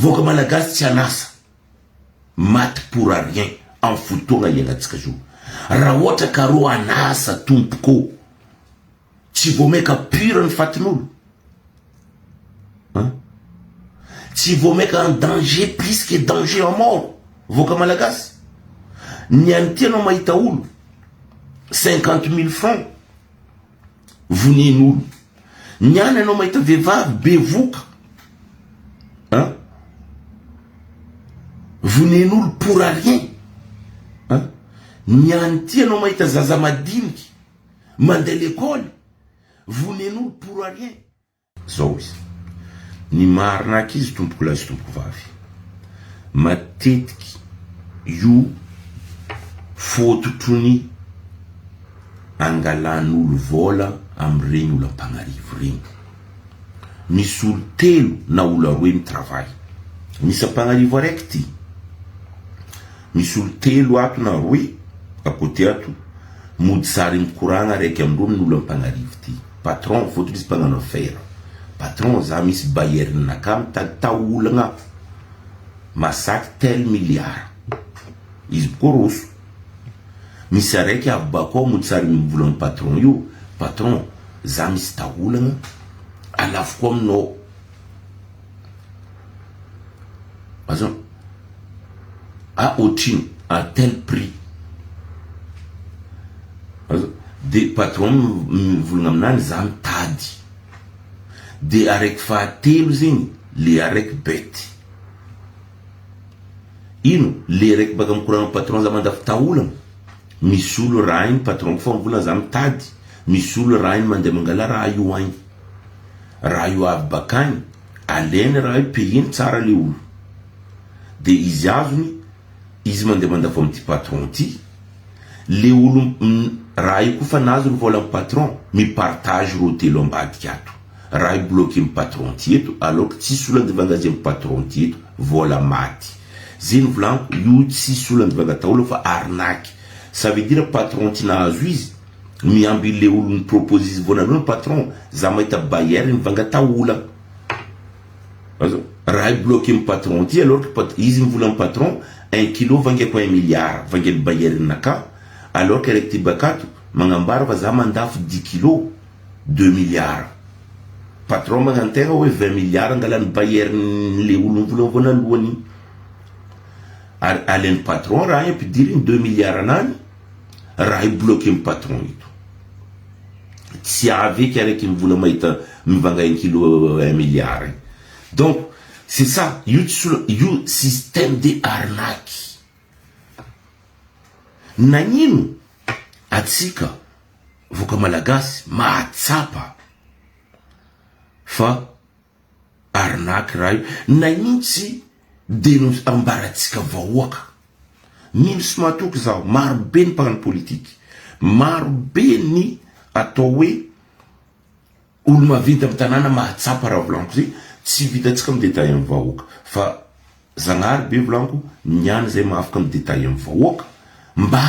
Vahoaka malagasy tsy an'asa. Maty pour rien am fotoagna iainantsika zao. Raha ohatra ka rô an'asa tompoko tsy vao maika pire ny fatin'olo an! Tsy vao maika en danger plus que danger en mort vahoaka malagasy. Ny an'ity anao mahita olo 50 mille francs vonen'olo. Ny any anao mahita vehivavy bevoka an, vonen'olo pour rien an. Ny any ty anao mahita zaza madiniky mandeha lekôly vonen'olo pour rien. Zao izy, ny marina ankizy tompoko lahy sy tompoko vavy, matetiky io fototro ny angalan'olo vôla amin'ireny olo ampagnarivo regny. Misy olo telo na olo aroe mi-travail. Misy ampagnarivo araiky ty, misy olo telo ato na aroe à côté ato, mody sary mikoragna araiky amindreo ny olo ampagnarivo ty. Patron, fôtony izy mpagnano affaire. Patron, za misy bailleur ninakahy mitady taolagna masaky tel milliard. Izy bôka roso. Misy araiky avy bakao mody sary mivolagna patron io, patron, za misy taolagna alafoko aminao. Azonao? Ah otrino? À tel prix. Azonao? De patron mivolagna aminany za mitady. De araiky fahatelo zegny le araiky bête. Ino? Le araiky baka mikoragna amy patron za mandafo taolagna, misy olo raha igny patron ko fa mivolagna za mitady, misy olo raha igny mandeha mangala raha io agny. Raha io avy bakagny, alainy raha io payeny tsara le olo. De izy azony, izy mandeha mandafo amity patron ty, le olo raha io koa fa nahazo ny vola amy patron, mi-partage reo telo ambadika ato. Raha io bloqué amy patron ty eto, alors que tsisy olo andivanga azy amy patron ty eto, vola maty. Zay nivolaniko, io tsisy olo andivanga taolo fa arnaque. Ça veut dire patron ty nahazo izy, miamby le olo ni-propose izy voanalohany patron, za mahita bailleur mivanga taolagna. Azo? Raha io bloqué amy patron ty alors que izy mivola amy patron, un kilo vangiako 1 milliard, vangian'ny bailleur ninakahy, alors que araiky ty bakato, magnambara fa za mandafo 10 kilo, 2 milliards. Patron magnantegna hoe 20 milliards angalan'ny bailleur le olo mivolagna voanalohany igny. Ary alain'ny patron raha igny ampidiriny 2 milliards anany, raha io bloqué amy patron ito. Tsy avy eky araiky mivola mahita mivanga 1 kilo 1 milliard igny. Donc, c'est ça, io tsy olo, io système de arnaque. Nagnino atsika voaka malagasy mahatsapa fa arnaque raha io, nagnino tsy dénonce ambaratsika vahoaka? Mino sy matoky zaho, maro be ny mpagnano politiky, maro be ny atao hoe olo maventy amy tanàna mahatsapa raha volaniko zay, tsy vitatsika mi-détail amy vahoaka fa Zagnahary be volaniko niany zay mahafaka mi-détail amy vahoaka mba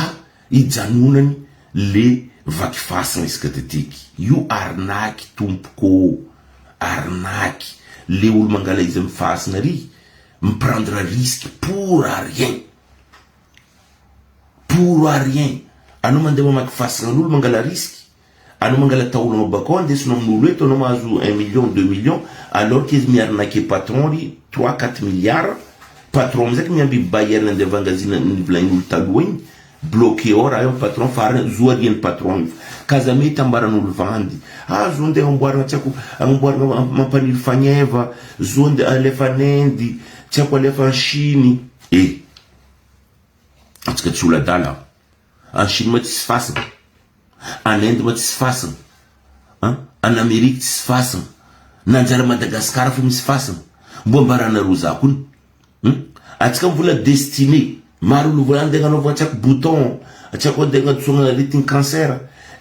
hijanonany le vaky fasina isaka teteky. Io arnaque tompoko, arnaque. Le olo mangala izy amy fasina ry, mi-prendre risque pour rien. Pour rien. Anao mandeha mamaky fasina an'olo mangala risque, anao mangala taolagna bakao andesinao amin'olo eto anao mahazo 1 million, 2 millions, alors que izy mi-arnaque patron ry 3, 4 milliards, patron amizay miamby bailleur nandeha vangazina nivolanin'olo taloha igny, bloqué ao raha io amy patron farany zo arian'ny patron io. Ka aza mety ambaran'olo vandy. Ah zo andeha amboarina tsy haiko agnamboarina mampaniry fagneva, zo andeha alefa en Inde, tsy haiko alefa en Chine. Eh! Antsika tsy olo adala. En Chine ma tsisy fasina, en Inde ma tsisy fasina, an en Amérique tsisy fasina, nanjary Madagasikara fo misy fasina. Mbo ambaranareo za kony. Antsika mivola destiné. Maro olo vola andeha agnanaovana tsy haiko bouton, tsy haiko andeha agnadosogna aretigny cancer.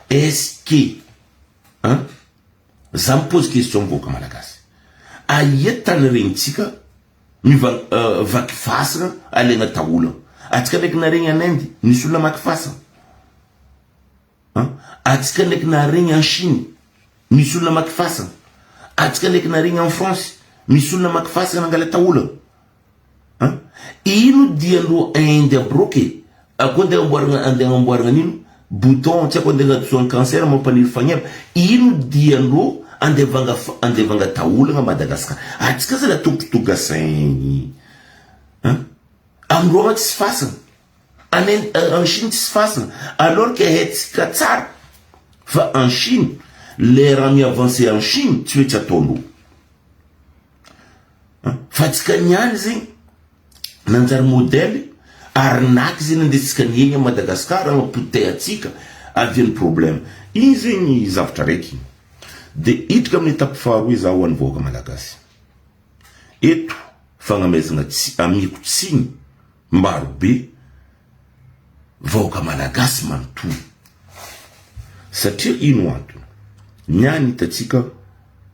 Est-ce que hein? Za mi-pose question mivoaka malagasy. Aia tany regnitsika miva vaky fasina alaigna taolagna? Atsika ndraiky naregny en Inde, nisy olona maky fasina. Hein? Atsika ndraiky naregny en Chine, misy olona maky fasina. Atsika ndraiky naregny en France, misy olona maky fasina nangala taolagna. An! Ino dian-dreo Inde aby reo ke? Akoho andeha amboarigna andeha agnamboaragna an'ino? Bouton tsy haiko andeha agnadisoagna cancer mampaniry fagneva. Ino dian-dreo andeha vanga andeha vanga taolagna Madagascar? Atsika zala tokotry tonga saigny. An! Amindreo agny tsisy fasagna. Any en Chine tsisy fasagna. Alors que haintsika tsara fa en Chine le raha mi-avancer en Chine tsy hoe tsy ataondreo. Fa antsika niany zegny nanjary modèle arnaque zegny nandesitsika niaigna à Madagascar agnapoteha atsika avian'ny problème. Igny zegny zavatra raiky. De hiditra amin'ny étape faharoe zaho ho an'ny vahoaka malagasy. Eto fagnamezagna tsy amiako tsiny maro be vahoaka malagasy manontolo. Satria ino antony? Niany hitatsika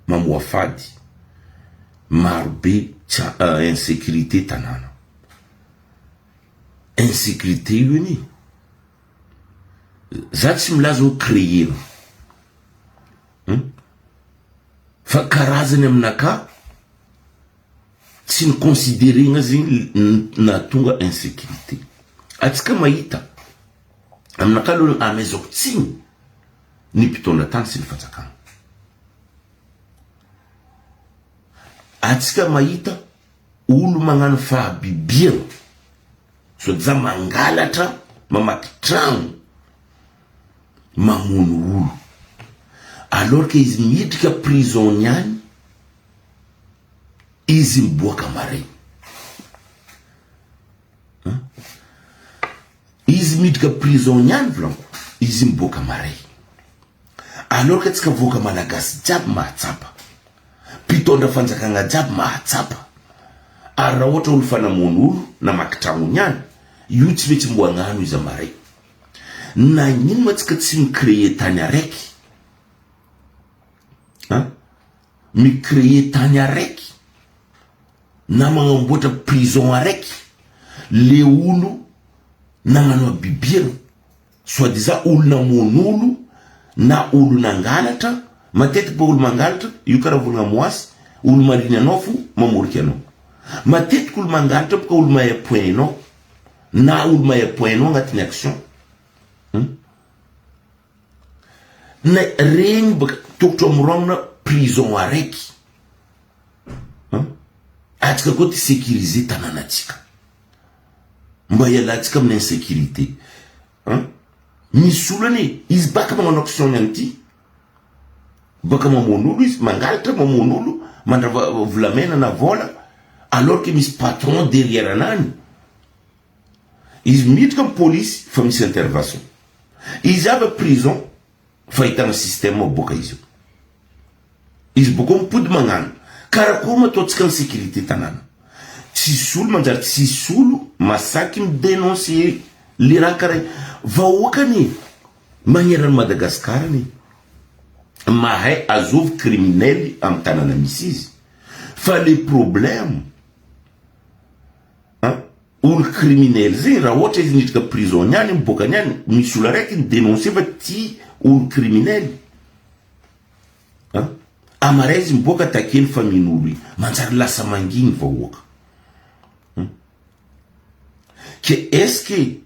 mamoafady maro be tsy insécurité tanàna. Insécurité io anie za tsy milaza hoe créer-na fa karazany aminakahy Tsy ny considerena zegny nahatonga insécurité. Atsika mahita, aminakahy aloha amezako tsiny ny mpitondra tany sy ny fanjakana. Atsika mahita olo magnano fahabibiana, soit disant mangalatra, mamaky tragno, mamono olo. Alors que izy midrika prison niany, Izy miboaka maray. Izy miditra prison niany volaniko, izy miboaka maray. Alors que atsika vahoaka malagasy jiaby mahatsapa, mpitondra fanjakagna jiaby mahatsapa, ary raha ohatra olo fa namono olo, namaky tragno niany, io tsy maintsy mbo hagnano izy amaray. Nagnino ma tsika tsy mi-créer tany araiky? An? Mi-créer tany araiky na magnamboatra prison araiky le olo nagnano habibiana, soit disant olo namono olo na olo nangalatra, matetiky ba olo mangalatra io karaha volagna moasy, olo marigny anao fo mamoriky anao, matetiky olo mangalatra boka olo mahay point nao na olo mahay point nao agnatin'ny action. Hum. Na regny baka tokotro amorôgnona prison araiky an! Atsika koa te sécuriser tanànatsika mba hialantsika amin'ny insécurité an! Misy olo anie izy baka magnano action ny an'ity baka mamono olo izy mangalatra mamono olo mandrava volamena na vôla alors que misy patron derrière anany Izy miditra am polisy fa misy intervention. Izy avy a prison fa ahitana système ao boka izy io. Izy boko mipody magnano. Karakory ma ataontsika ny sécurité tanàna. Tsisy olo manjary tsisy olo masaky mi dénoncer le raha karaha io. Vahoaka anie magneran'i Madagascar anie mahay azovy criminel am tanàna misy izy. Fa le problème An! Olo criminel zegny raha ohatra izy niditra prison niany miboaka niany misy olo araiky ni denoncer fa ty olo criminel an! Amaray izy miboaka attaquer ny famille olo igny manjary lasa mangigny vahoaka an! Ke est ce que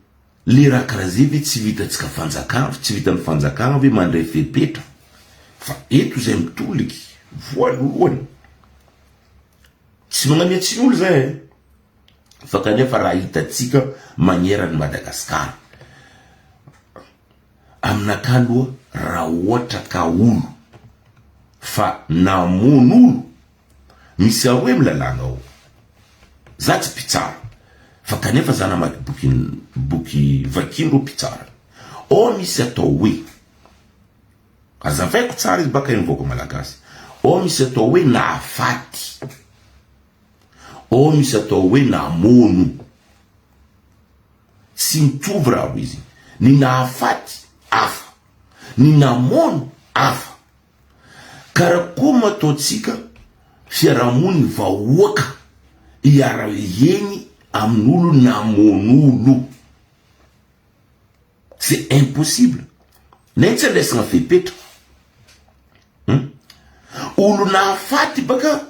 le raha karaha zay ve tsy vitantsika fanjakana tsy vitan'ny fanjakana ve mandray fepetra fa eto zay mitoliky voalohany Tsy magnamia tsiny olo zay eh! Fa kanefa raha hitantsika magneran'i Madagascar, aminakahy aloha raha ohatra ka olo fa namono olo, misy aroe amin'ny lalàna ao, za tsy mpitsara fa kanefa za namaky boky boky vakian'ireo mpitsara, ao misy atao hoe. Azavaiko tsara izy baka eny vahoaka malagasy. Ao misy atao hoe nahafaty. Ao misy atao hoe namono. Tsy mitovy raha roa izy. Ny nahafaty hafa. Ny namono hafa. Karakory moa ataontsika fiarahamoniny vahoaka hiara-hiegny amin'olo namono olo. C'est impossible. Nay tsy andraisana fepetra. Hum? Olo nahafaty baka,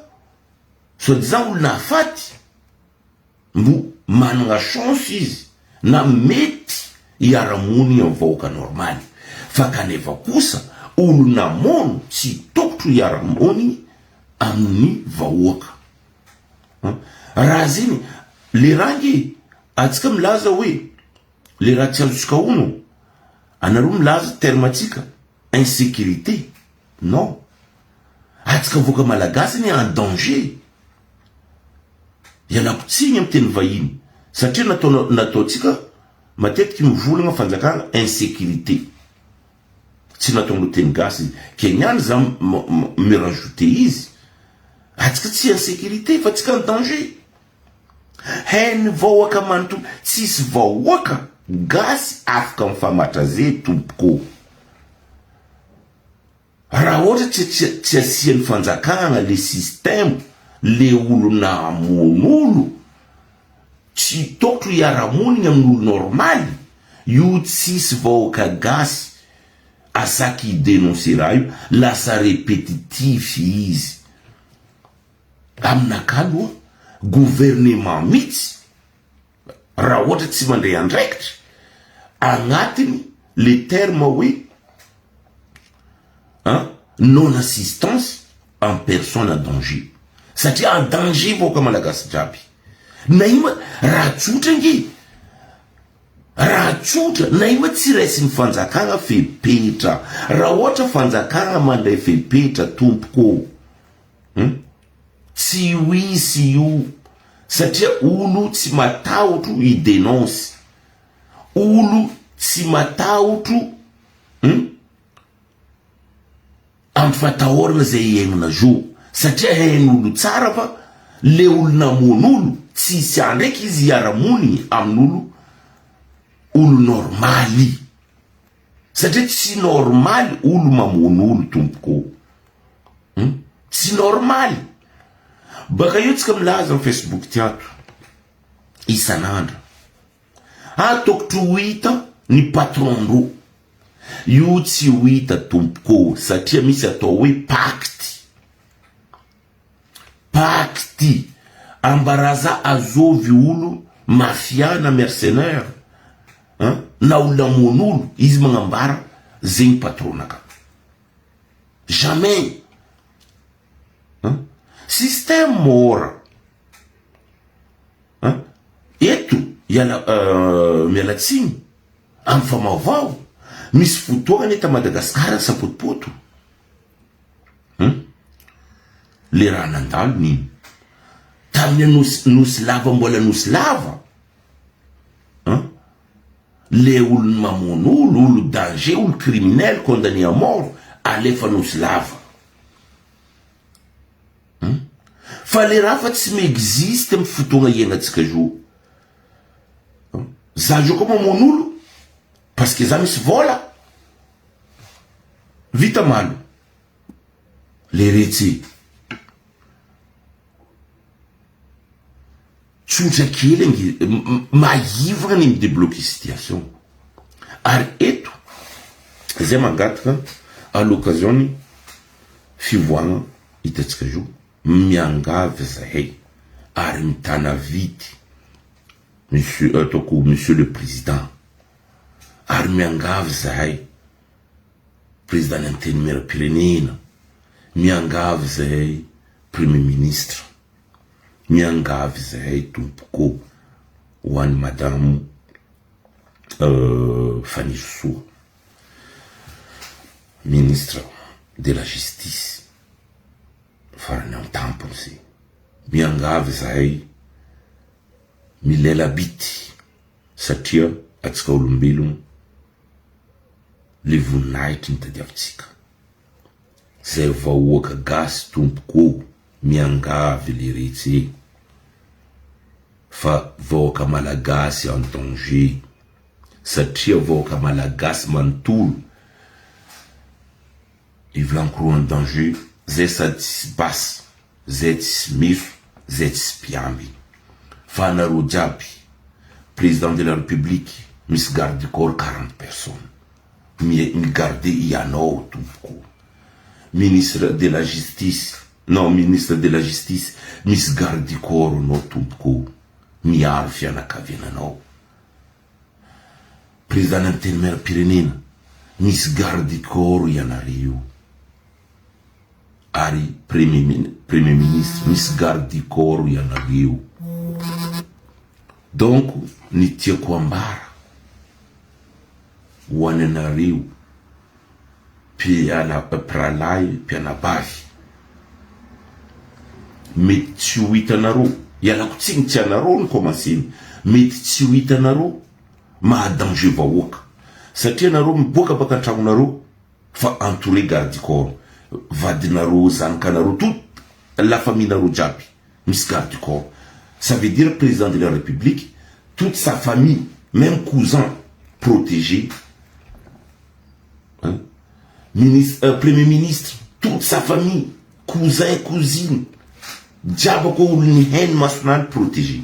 soi disant olo nahafaty. Mbo managna chance izy na mety hiara-monigny am vahoaka normaly fa kanefa kosa olo namono tsy tokotro hiara-monigny amin'ny vahoaka. Raha zegny le raha nge atsika milaza hoe le raha tsy azontsika ono anareo milaza terme atsika insécurité non atsika vahoaka malagasy anie en danger. Ialako tsiny amin'ny teny vahiny satria natao nataontsika matetiky mivolagna fanjakana insécurité tsy nataonao teny gasy ke niany za mi rajouter izy atsika tsy insécurité fa tsika en danger hainy vahoaka manontolo tsisy vahoaka gasy afaka mifamatra ze tompoko. Raha ohatra tsy tsy asian'ny fanjakana le système le olona hamono olo tsy tokotro hiara-monigny amin'olo normaly io tsisy vahoaka gasy asaky hi-denoncer raha io lasa repetitif izy aminakahy aloha gouvernement mitsy raha ohatra tsy mandray andraikitra agnatiny le terme hoe an non assistance en personne en danger satria en danger vahoaka malagasy jiaby na io ma raha tsotra nge raha tsotra na io ma tsy raisin'ny fanjakana fepetra raha ohatra fanjakana mandray fepetra tompoko hum Tsy ho hisy io satria olo tsy matahotro hi denonce, olo tsy matahotro hum am fatahorana zay hiaignana zo satria hain'olo tsara fa le olo namono olo tsy hisy andro eky izy hiara-monigny amin'olo olo normaly satria tsy normaly olo mamono olo tompoko ô. Hum? Tsy normaly. Baka eo tsika milaza am Facebook ty ato isan'andro. Ah tokotry ho hita ny patron ndrô. Io tsy ho hita tompoko satria misy atao hoe pacte. Pacte. Ambaraza azovy olo mafia na mercenaire hein? Na olona hamono olo izy magnambara zegny patron-naka. Jamais! Hein? Système môra. Hein? Eto iala euh, miala tsiny amin'ny famavao misy fotoagna anie ta Madagasikara sapotopoto. Hum? Le raha nandalo nino. Tamin'ny nosy nosy lava mbola nosy lava. Hein? Le olona mamono olo, olo danger, olo criminel condamné à mort alefa nosy lava. Hum? Fa le raha fa tsy mi-existe am fotoagna iainantsika zo. Hum? Za zo koa mamono olo parce que za misy vôla. Vita malo. Leretsy. Tsotra kely ange, maivagna ny mi-debloquer situation. Ary eto, zay mangataka à l'occasion ny fivoahagna hitantsika io, miangavy zahay ary mitana vity monsieur, ataoko monsieur le président, ary miangavy zahay président ny antenimierampirenena, miangavy zahay premier ministre. Miangavy izahay tompoko ho an'i madamo Fanirisoa ministre de la justice farany antampony zay miangavy izahay milela-bity satria atsika olombelogno le voninahitry ny tadiavintsika zay vahoaka gasy tompoko ô. Miangavy leretsy e! Fa vahoaka malagasy en danger satria vahoaka malagasy manontolo ivolaniko en danger zay sady tsisy basy zay tsisy meso zay tsisy mpiambiny fa anareo jiaby président de la république misy garde du corps 40 personnes mi garde ianao tompoko Ministre de la justice non ministre de la justice misy garde du corps nao tompoko ô! miaro fianakaviananao. Président ny antenimierampirenena, misy garde du corps ianareo. Ary premier premier ministre, misy garde du corps ianareo. Donc ny tiako ambara ho any anareo mpiana mpirahalahy mpianabavy mety tsy ho hitanareo, ialako tsiny tsy anareo ny commencer-ny, mety tsy ho hitanareo maha danger vahoaka satria nareo miboaka baka an-tragnonareo fa entouré garde du corps, vadinareo, zanakanareo, tout la famille nareo jiaby misy garde du corps, ça veut dire président de la république toute sa famille même cousin protégé hein, ministre, premier ministre toute sa famille cousin cousine jiaby koa olo nihaino masonany protégé,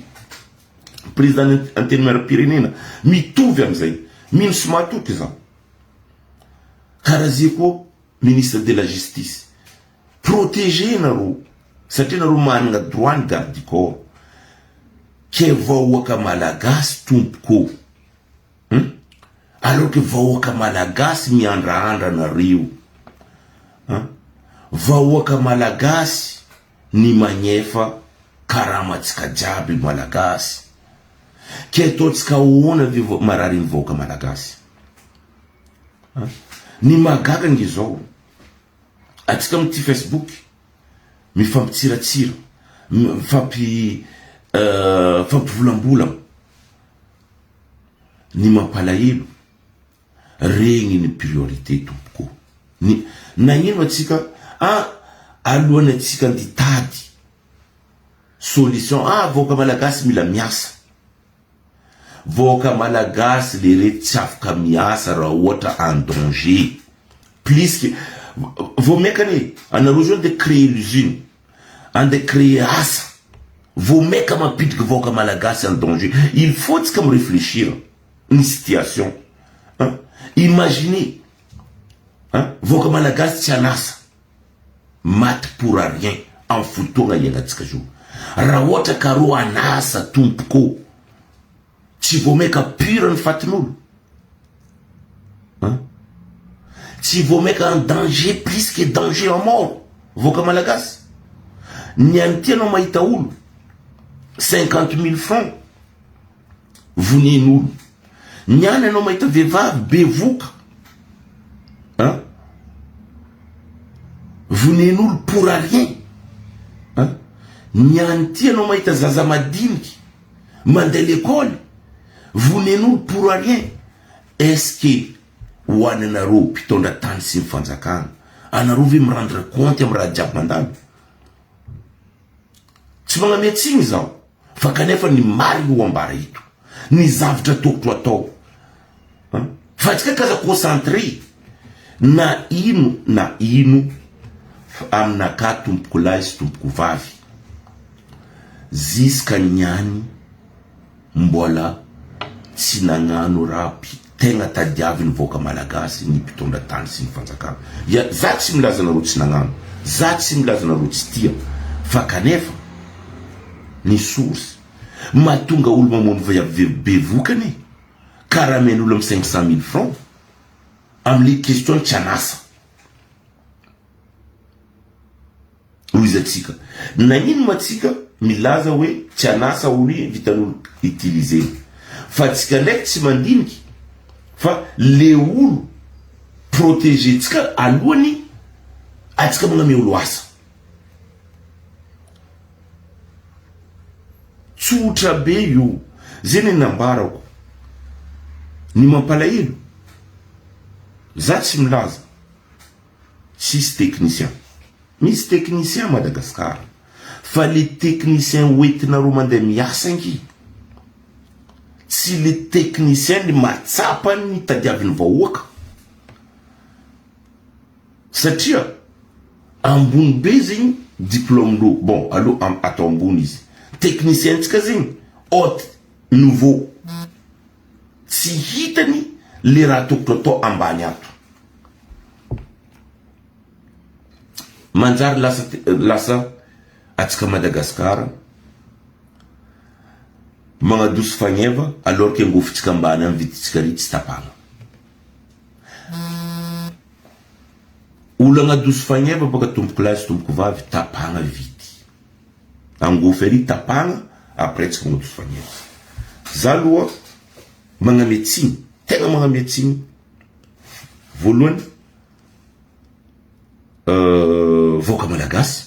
président antenimierampirenena mitovy amizay, mino sy matoky za, karaha zay koa ministre de la justice protégé nareo satria nareo manana droit ny garde du corps, ke vahoaka malagasy tompoko hum alors que vahoaka malagasy miandraandra anareo hein, vahoaka malagasy ny magnefa karamatsika jiaby malagasy, ke ataontsika ahoana ve marary ny vahoaka malagasy hein? Ny mahagaga nge zao atsika amty facebook mifampitsiratsira, mifampi fampivolambolagna, ny mampalahelo regny ny priorité tompoko, ny nagnino atsika ah alohany atsika anditady solution ah vahoaka malagasy mila miasa, vahoaka malagasy le rety tsy afaka miasa raha ohatra en danger, plus que vao maika anie anareo zao andeha créer l'usine, andeha créer asa, vao maika mampidriky vahoaka malagasy en danger, il faut tsika mi-réfléchir ny situation hein, imaginez hein, vahoaka malagasy tsy an'asa, maty pour rien amin'ny fotoagna iainantsika zao, raha ohatra ka reo an'asa tompoko, tsy vao maika pire ny fatin'olo hein, tsy vao maika en danger plus que danger en mort vahoaka malagasy, ny any ty anao mahita olo 50 000 francs vonen'olo, ny any anao mahita vehivavy bevoka hein, vonen'olo pour rien hein, ny any ty anao mahita zaza madiniky mandeha l'école vonen'olo pour rien. Est-ce que ho any anareo mpitondra tany sy ny fanjakana, anareo ve mi-rendre compte amy raha jiaby mandalo? Tsy magname tsigny zaho fa kanefa ny marigny ho ambara eto, ny zavatra tokotro atao fa atsika kaza concentré na ino na ino aminaka tompoko lahy sy tompoko vavy, ziska niany mbola tsy nagnano raha tegna tadiaviny vahoaka malagasy ny mpitondra tany sy ny fanjakana. Ya, za tsy milaza anareo tsy nagnano, za tsy milaza anareo tsy tia, fa kanefa ny source mahatonga olo mamono viavy bevokany karaha amen'olo amy 500 000 francs amle question tsy anasa ho izy atsika. Nagnino ma atsika milaza hoe tsy anasa olo i vitan'olo utiliser, fa atsika ndraiky tsy mandiniky fa le olo protéger tsika alohany atsika magname olo asa. Tsotra be io, zay ny nambarako. Ny mampalahelo, za tsy milaza tsisy technicien, misy technicien Madagasikara, fa le technicien hoentinareo mandeha miasa angy tsy le technicien ny mahatsapa ny tadiavin'ny vahoaka, satria ambony be zegny diplôme-ndreo, bon aloha atao ambony izy, technicien tsika zegny haute niveau, tsy hitany le raha tokotro atao ambany ato, manjary lasa lasa atsika Madagasikara. Magnadoso fagneva alors que angofotsika ambany any vidintsika ary tsy tapahana. Olo agnadoso fagneva baka tompoko lahy sy tompoko vavy tapahana vidy. Angofo ary tapahana après tsika magnadoso fagneva. Za aloha magname tsiny, tegna magname tsiny voalohany vahoaka malagasy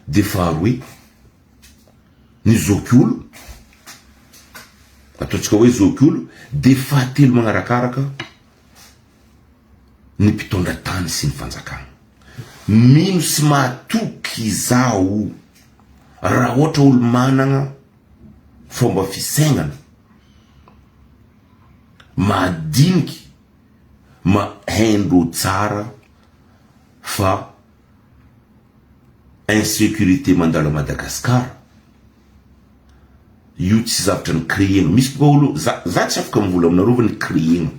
de faharoe ny zokiolo, ataontsika hoe zokiolo, de fahatelo magnarakaraka ny mpitondra tany sy ny fanjakana. Mino sy mahatoky izaho raha ohatra olo managna fomba fisaignana mahadiniky mahendro tsara fa insécurité mandalo à Madagascar io tsy zavatra ny créena misy boka olo za za tsy afaka mivola aminareo fa ny créena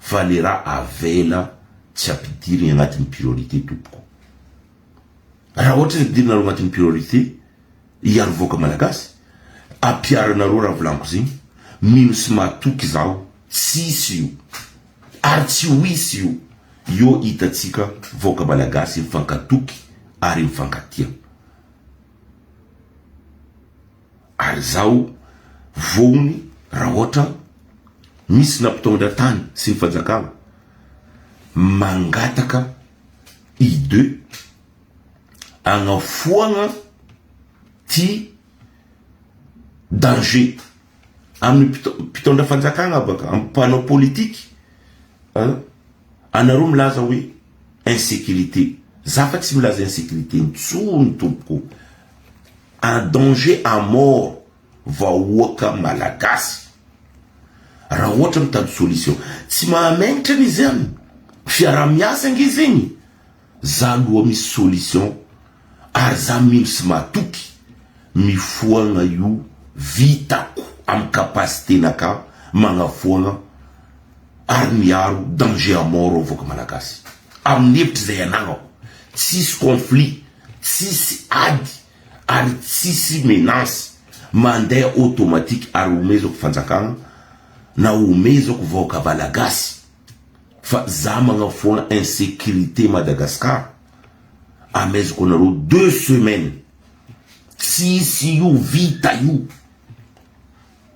fa le raha avela tsy ampidirigny agnatin'ny priorité tompoko raha ohatra izy ampidirinareo agnatin'ny priorité hiaro vahoaka malagasy ampiharanareo raha volaniko zegny mino sy mahatoky zaho tsisy io ary tsy ho hisy io io hitatsika vahoaka malagasy mifankatoky ary mifankatia ary zaho vognony raha ohatra misy nampitondra tany sy ny fanjakana mangataka I2 agnafoagna ty danger amin'ny mpitondra fanjakana baka amin'ny mpanao politiky anareo milaza hoe insécurité za fa tsy milaza insécurité intsony tompoko en danger à mort vahoaka malagasy raha ohatra mitady solution tsy mahamenatra an'izy any fiaraha-miasa ange zegny za aloha misy solution ary za mino sy mahatoky mifoagna io vitako amy capacité naka magnafoagna ary miaro danger à mort ao vahoaka malagasy amin'ny hevitry zay anagnako tsisy conflit tsisy ady ary tsisy menace mandeha automatique ary omezako fanjakana na omezako vahoaka malagasy fa za magnafoagna insécurité Madagascar amezako anareo 2 semaines tsisy io vita io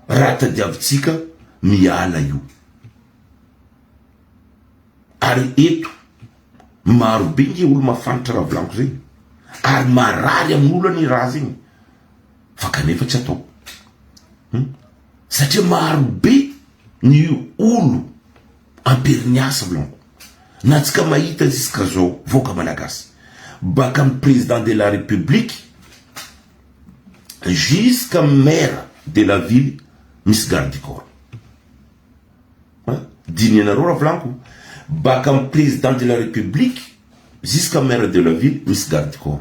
raha tadiavitsika miala io ary eto maro be nge olo mafanitra raha volaniko zegny ary marary amin'olo any raha zegny fa kanefa tsy atao Satria maro be ny olo amperiny asa volaniko na tsika mahita jusqu'à zao vahoaka malagasy baka amy président de la république jusqu'à maire de la ville misy garde du corps dinianareo raha volaniko baka amy président de la république jusqu'à maire de la ville misy garde du corps.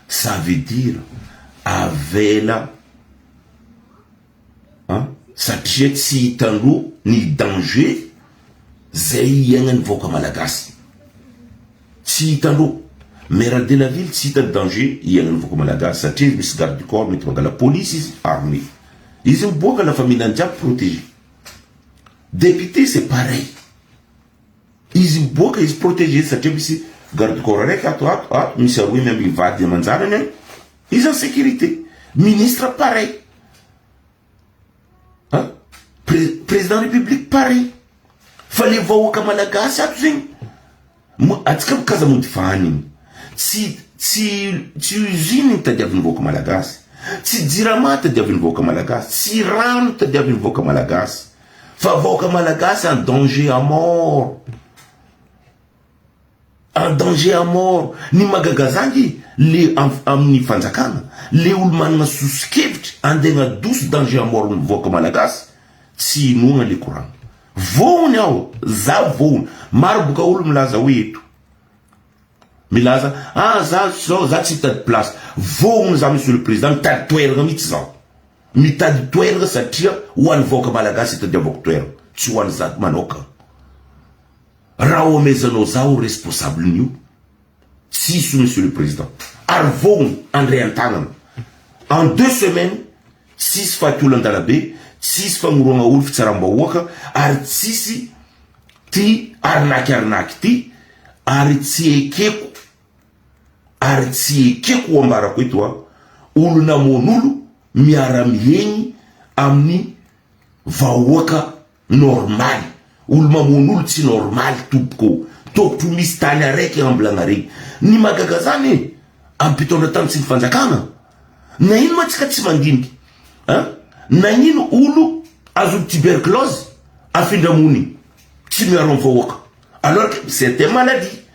Ça veut dire avela satria tsy hitandro ny danger zay iainany vahoaka malagasy tsy hitandro maire de la ville tsy hita ny danger iainany vahoaka malagasy satria izy misy garde du corps mety mangala police izy armé izy miboaka la famille nany jiaby protégé. Député, c'est pareil, izy miboaka izy protégé satria misy garde du corps araiky ato ato ato misy aroe miamby vady aman-janany any izy en sécurité. Ministre, pareil. Président république, pareil. Fa le vahoaka malagasy ato zegny atsika mikaza mody fahaniny tsy usine ny tadiavin'ny vahoaka malagasy tsy jirama tadiavin'ny vahoaka malagasy tsy rano tadiavin'ny vahoaka malagasy fa vahoaka malagasy en danger à mort, en danger à mort. Ny magagazangy le amin'ny fanjakana le olo manana sosikevitry andegna dosy danger à mort ny vahoaka malagasy tsy inoagna le koragna vohony aho za vohony maro boka olo milaza hoe eto milaza za zao za tsy mitady place vohony za monsieur le président mitady toerana mihitsy zaho mitady toerana satria ho an'ny vahoaka malagasy itadiavako toerana tsy ho an'ny za manokana raha omezanao zaho responsable nio tsisy monsieur le président ary vohony andray an-tanana en 2 semaines. Tsisy faty olo andalabe, tsisy fagnoroagna olo fitsaram-bahoaka ary tsisy ty arnaque arnaque ty ary tsy ekeko ary tsy ekeko ho ambarako eto a, olo namono olo miara-mihegny amin'ny vahoaka Normaly, olo mamono olo tsy normaly tompoko ô, tokotro misy tany araiky ambilagna regny, ny mahagaga zany e, am mpitondra tany sy ny fanjakagna, nagnino ma tsika tsy mandiniky an, nagnino olo azony tuberculose afindra monigny tsy miaro am vahoaka alors que c'est un maladie,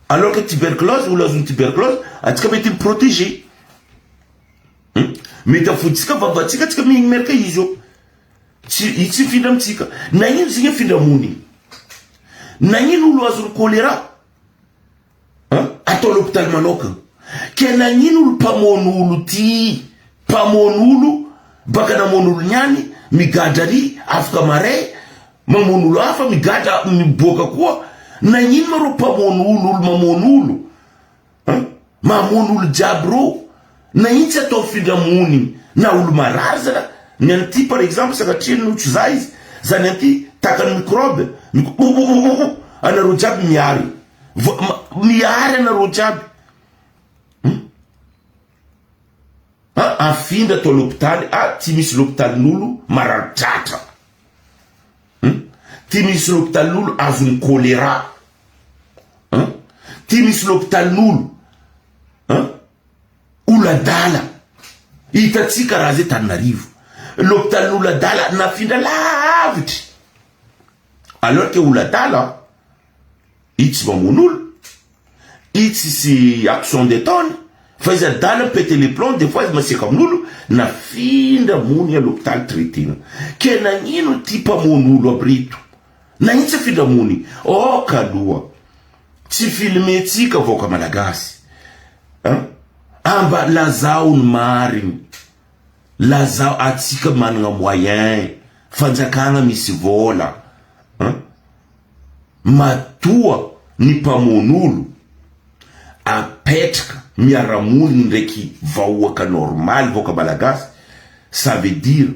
alors que tuberculose olo azony tuberculose atsika mety mi proteger, hum, mety afoditsika vavatsika tsika mihigny miaraka izy io. Tsy i tsy mifindra amintsika. Nagnino zegny afindra monigny? Nagnino olo azon'ny choléra an atao l'hôpital manokagna? Ke nagnino olo mpamono olo ty mpamono olo baka namono olo niany migadra ary afaka maray mamono olo hafa migadra miboaka koa nagnino ma rô mpamono olo olo mamono olo An! Mamono olo jiaby rô! Na ino tsy atao findra-monigny na olo marary zala, ny an'ity par exemple sagnatria no tsy za izy, za ny an'ity takan'ny microbe, mic ouououou anareo jiaby miary, vo ma miary anareo jiaby, hum an afindra atao l'hôpitaly, ah ty misy l'hôpitalin'olo marary tratra, hum ty misy l'hôpitalin'olo azon'ny choléra. An? Ty misy l'hôpitalin'olo an? Olo adala. Hitantsika raha zay Tananarivo. L'hôpitalin'olo adala nafindra lavitry. Alors que olo adala i tsy mamono olo, i tsisy action de ataony, fa izy adala mi-péter les plombs, des fois izy masiaka amin'olo, nafindra mony à l'hôpital traiter-na. Ke nagnino ty mpamono olo aby reto? Nagnino tsy afindra mony? Ok aloha tsy filme tsika vahoaka malagasy an! Amba lazao ny marigny, lazao atsika managna moyen, fanjakagna misy vôla an! Matoa ny mpamono olo apetraka miara-monigny ndraiky vahoaka normaly vahoaka malagasy ça veut dire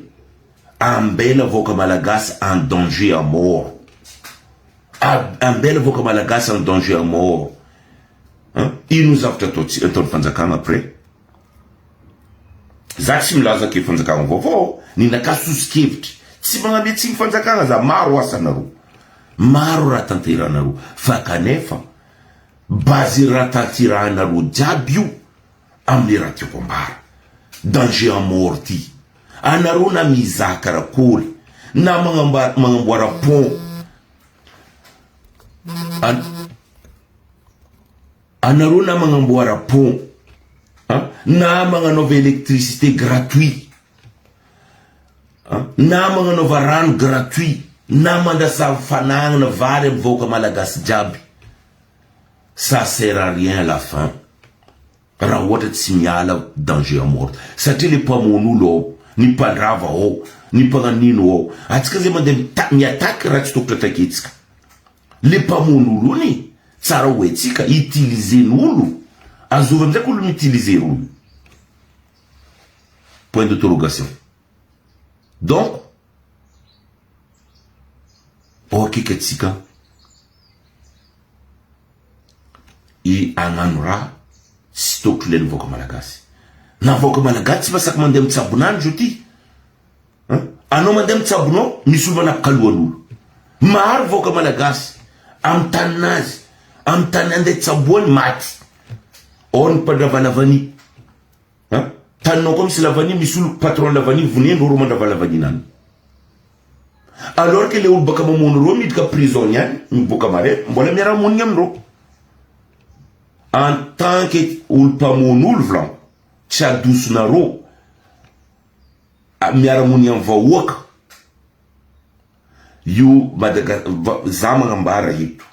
Ambela vahoaka malagasy en danger à mort Ambela vahoaka malagasy en danger à mort Hein ino zavatra ataontsika ataon'ny fanjakana après Za tsy milaza ke fanjakana vaovao ny naka soso-kevitry tsy magname tsiny fanjakana za maro asanareo maro raha tanteranareo fa kanefa base raha tanterahanareo jiaby io amle raha tiako ambara danger à mort ty Anareo na mizaha karakory na magnamboara pont anareo na magnamboara pont na magnanaova électricité gratuit na magnanaova rano gratuit na mandrasa fanagnana vary amy vahoaka malagasy jiaby ça sert à rien à la fin. Raha ohatra tsy miala danger à mort satria le mpamono olo ao, ny mpandrava ao, ny mpagnanino ao, atsika zay mandeha mita mi-attaque raha tsy tokotry attaquer-tsika. Le mpamono olo ony tsara ho haintsika utiliser-n'olo, azovy amizay ko olo mi-utiliser olo? Point d'interrogation. Donc ao akaiky atsika i hagnano raha tsy tokotry ilain'ny vahoaka malagasy. Na vahoaka malagasy tsy masaky mandeha mitsabo nany zao ty. An? Anao mandeha mitsabonao, misy olo manapaka lohan'olo. Maro vahoaka malagasy amin'ny tanin'azy, amin'ny tany andeha tsaboany maty. Ao ny mpandrava lavania. An? Taninao koa misy lavania, misy olo patron lavania vonendro ro mandrava lavania nany. Alors que le olo baka mamono reo miditra prison ihany, miboaka marais, mbola miara-monigny amindreo. En tant que olo mpamono olo volaniko, tsy adosonareo miara-monigny amin'ny vahoaka io Madaga za magnambara eto.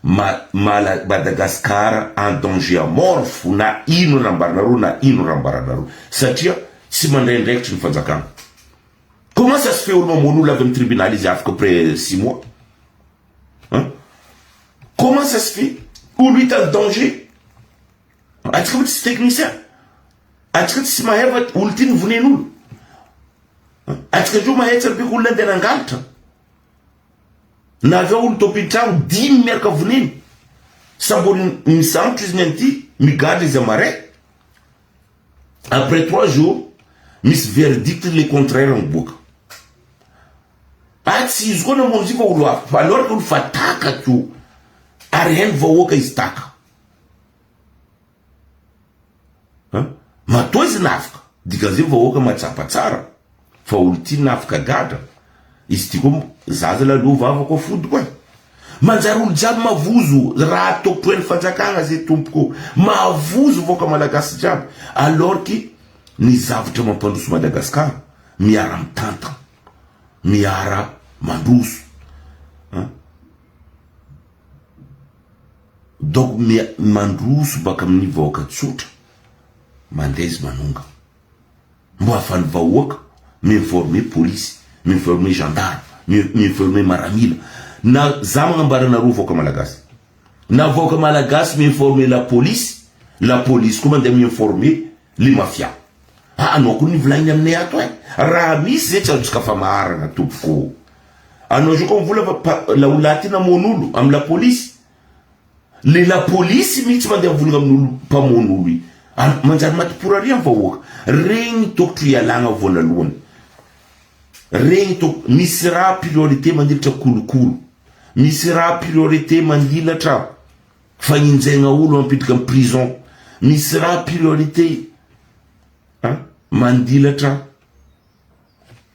Ma Madagascar en danger à mort fo na ino raha ambaranareo na ino raha ambaranareo satria tsy mandray andraikitry ny fanjakana. Comment ça se fait olo mamono olo avy amin'ny tribunal izy afaka après 6 mois? Hein? Comment ça se fait? Olo hita en danger. Atsika moa tsisy technicien. Atsika tsisy mahay fa olo ty ny vonen'olo. Atsika zao mahay tsara be ko olona andeha nangalatra. Na avy ao olo tompin-tragno dimy miaraka voneny. Sambory misambotra izy ny an'ity, migadra izy amaray. Après trois jours, misy verdict le contraire miboaka. Ah tsy izy koa namono izy fa olo hafa. Fa alors que olo fa takako ary hainy vahoaka izy taka. An! Matoa izy nafika, dikan'izay vahoaka mahatsapa tsara fa olo ty nafika gadra, izy ty koa zaza laloha vava koa fodiko e! Manjary olo jiaby mavozo raha tompoin'ny fanjakagna zay tompoko, mavozo vahoaka malagasy jiaby alors que ny zavatra mampandroso Madagascar miara mitantana, miara mandroso an! Donc mandroso baka amin'ny vahoaka tsotra mandeha izy manonga. Mbo ahafahan'ny vahoaka mi-informer polisy, mi-informer gendarme, mi-informer maramila. Na za magnambara anareo vahoaka malagasy. Na vahoaka malagasy mi-informer la police, la police koa mandeha mi-informer le mafia. Ah anao koa nivolagniny aminay ato eh. Raha misy zay tsy azontsika famaharana tompoko. Anao zao koa mivola fa laolahy ty namono olo amy la police. Le la police mihitsy mandeha mivolagna amin'olo mpamono olo io. Manjary maty porariha ny vahoaka. Regny tokotro ialagna voanalohany. Regny toko misy raha priorité mandilatra kolokolo. Misy raha priorité mandilatra fagninjegna olo mampiditra am prison. Misy raha priorité mandilatra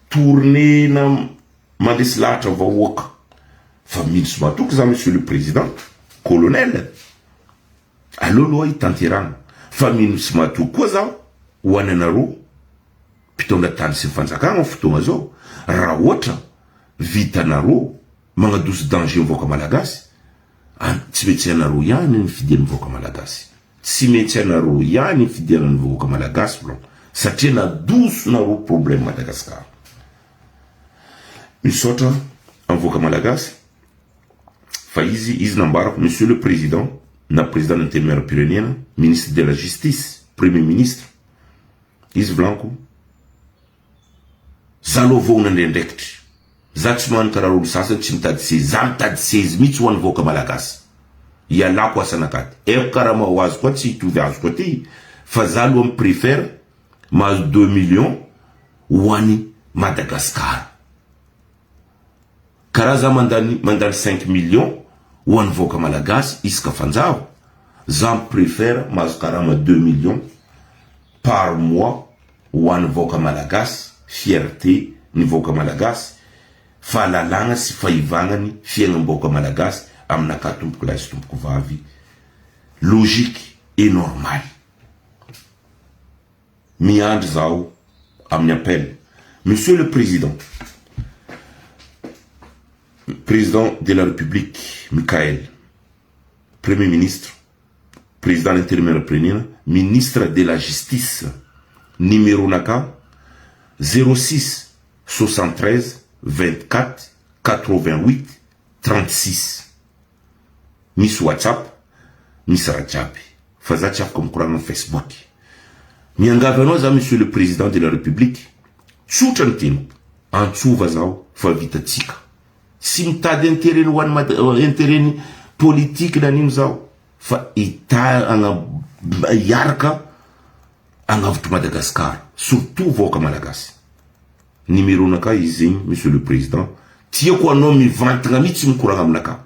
tournée na mandresy lahatra vahoaka fa mino sy matoky za monsieur le président colonel aleo aloha hitanterana fa mino sy matoky koa zaho ho any anareo mpitondra tany sy ny fanjakana fotoagna zao raha ohatra vitanareo magnadoso danger vahoaka malagasy tsy maintsy anareo ihany ny fidian'ny vahoaka malagasy. Tsy maintsy anareo ihany ny fidianan'ny vahoaka malagasy blanc satria nadosonareo problème Madagascar. Misaotra amin'ny vahoaka malagasy fa izy izy nambarako monsieur le président na président ny antenimierampirenena, ministre de la justice, premier ministre izy volaniko Za aloha vao nandray andraikitra. Za tsy magnano karaha olo sasany tsy mitady seza. Za mitady seza mihitsy ho an'ny vahoaka malagasy. Ialako asanakaty. Haiko karama ho azo koa tsy hitovy azoko aty fa za aloha mi prefere mahazo deux millions ho an'i Madagascar. Karaha za mandany mandany cinq millions ho an'ny vahoaka malagasy isaka fanjava, za mi prefere mahazo karama deux millions par mois ho an'ny vahoaka malagasy, fierté ny vahoaka malagasy, fahalalagna sy fahivagnany fiaignam-bahoaka malagasy aminakahy tompoko lahy sy tompoko vavy, logique et normal. Miandry zaho amin'ny appel. Monsieur le Président, Président de la République Mickaël, Premier Ministre, Président Antenimierampirenena, Ministre de la Justice, numéro-naka 06 73 24 88 36. Misy WhatsApp, misy raha jiaby. Fa za tsy afaka mikoragna am Facebook. Miangavy anao za Monsieur le Président de la République, tsotra ny teniko, antsova zaho fa vitatsika. Tsy mitady intérêt ho an'i Mada, intérêt politique na nino zaho fa hita agna hiaraka agnavotry Madagascar, surtout vahoaka malagasy. Numéro nakahy izy zegny Monsieur le Président, tiako anao mivantagna mitsy mikoragna aminakahy.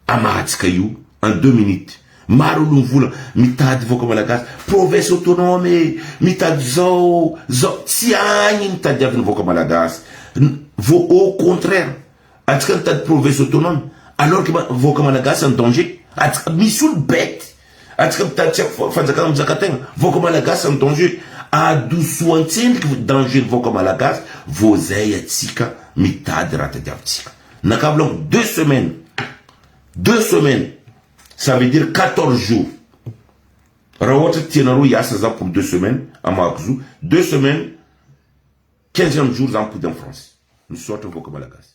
Amahatsika io en deux minutes. Maro olo mivola mitady vahoaka malagasy, province autonome e, mitady zao, zao, tsy agny mitadiaviny vahoaka malagasy. Vo au contraire, atsika mitady province autonome alors que vahoaka malagasy en danger. Atsika misy olo bête. Atsika mitady tsy haiko fanjakana mizaka tegna, vahoaka malagasy en danger. Adosoantsendriky danger vahoaka malagasy vao zay atsika mitady raha tadiavintsika. Naka volaniko deux semaines, deux semaines, ça veut dire 14 jours. Raha ohatra tianareo hiasa za pour deux semaines, amahako zo, deux semaines, quinzième jour za mipody en France. Misaotra vahoaka malagasy.